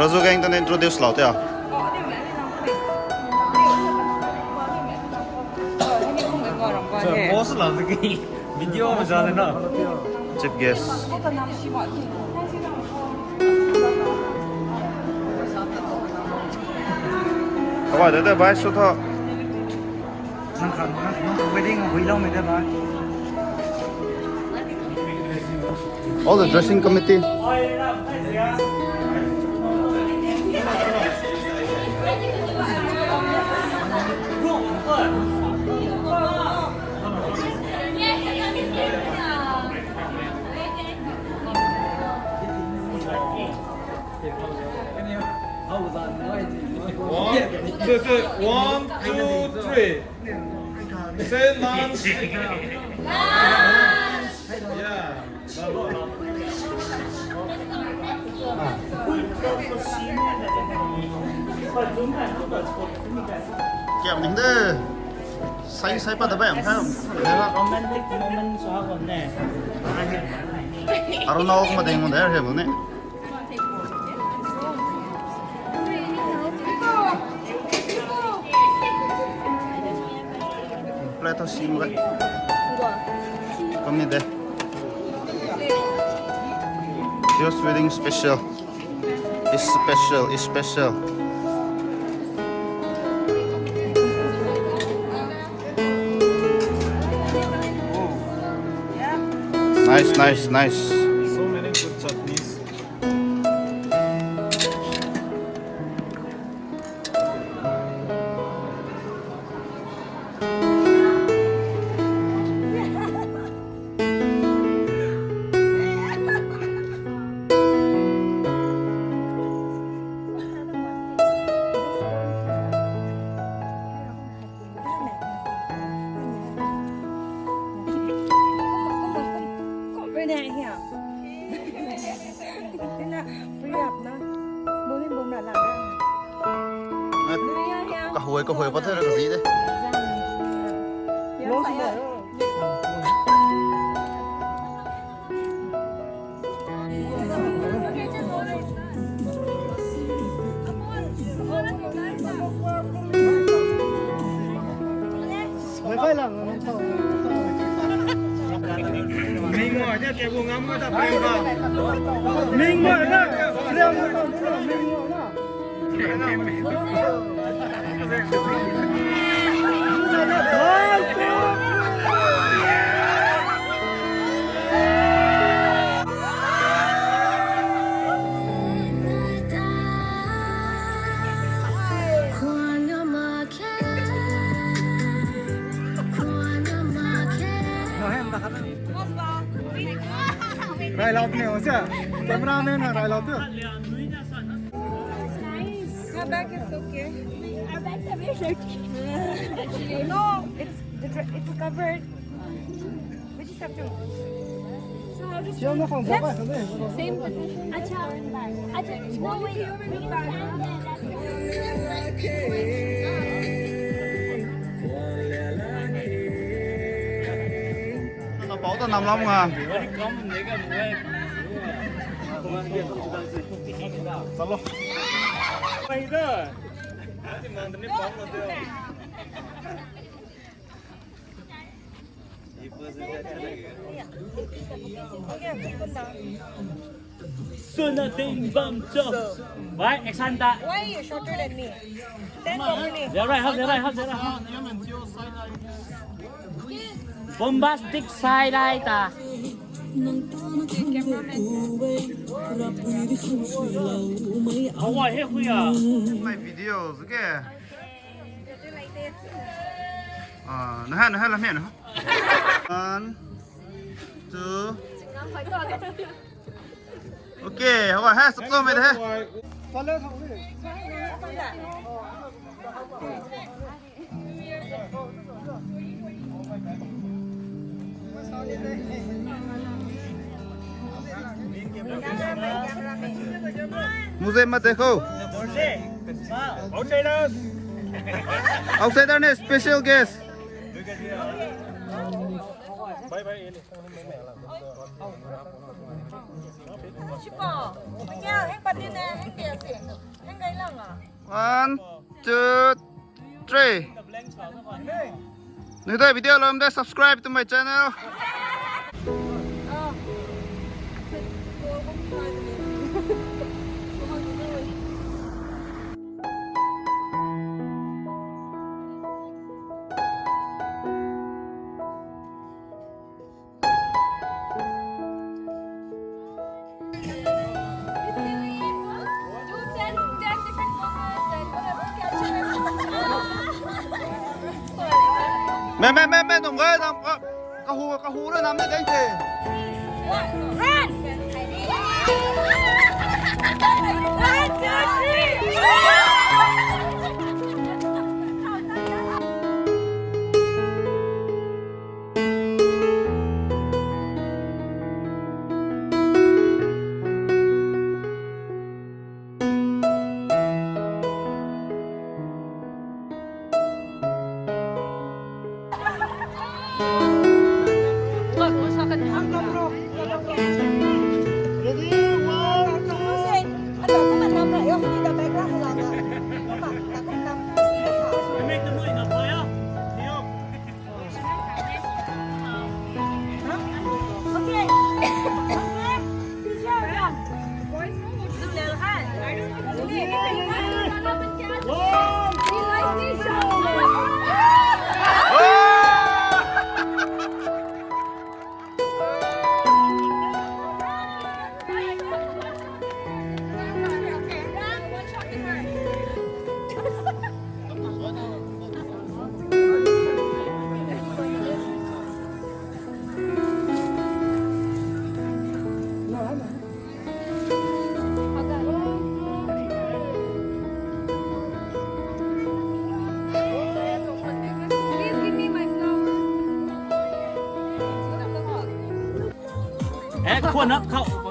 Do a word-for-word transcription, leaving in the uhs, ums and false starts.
Razu gang ta introduce lou tia. Boss la de ki video ma ja de na. Chief guest. Kawa de de bai su tho. Nang khan, nang, nang wedding hui lou mei de bai. All the dressing committee. One, so, so, one, two, three. Say lunch. Lunch. Yeah. Kiam ning de. Sai, sai pa da bai am tham. Romantic moment sa ha kon ne. Arunau ma ding mo de he mo ne. Plate ho sim ga. Kami de. Just wedding special. It's special, it's special. Nice, nice, nice. So many good chutneys. Kahuay, kahuay, pathe ra kazi de. Rai lou ni ho sa. Cameraman na rai lou tu. My bag is okay. Our bags are very heavy. Actually, no, it's the dr- it's covered. We just have to. So I'll just. Same position. Acha, acha, no, wait. Pau ta nam lam nga. Chalo. Suna ting bam chom. Why, action ta. Why are you shorter than me? Stand properly. There right, have there right, have there right. Bombastic side eye ta. How are you here? My videos, okay. Ah, na hai, na hai, la hai na. One, two. Okay, how are you? Stop, stop, stop. Muzee mat dekho. Muzee. Outsider ne special guest. Chipo, manya, heng patin ne, heng tiak si, heng gay lang ah. One, two, three. Nui tei video lou de, subscribe to my channel. Mei, mei, mei, mei, nunc guay, nang, ka, kahu, kahu rui nam ni deng the. Run! One, two, three! Eh, khuan na khou.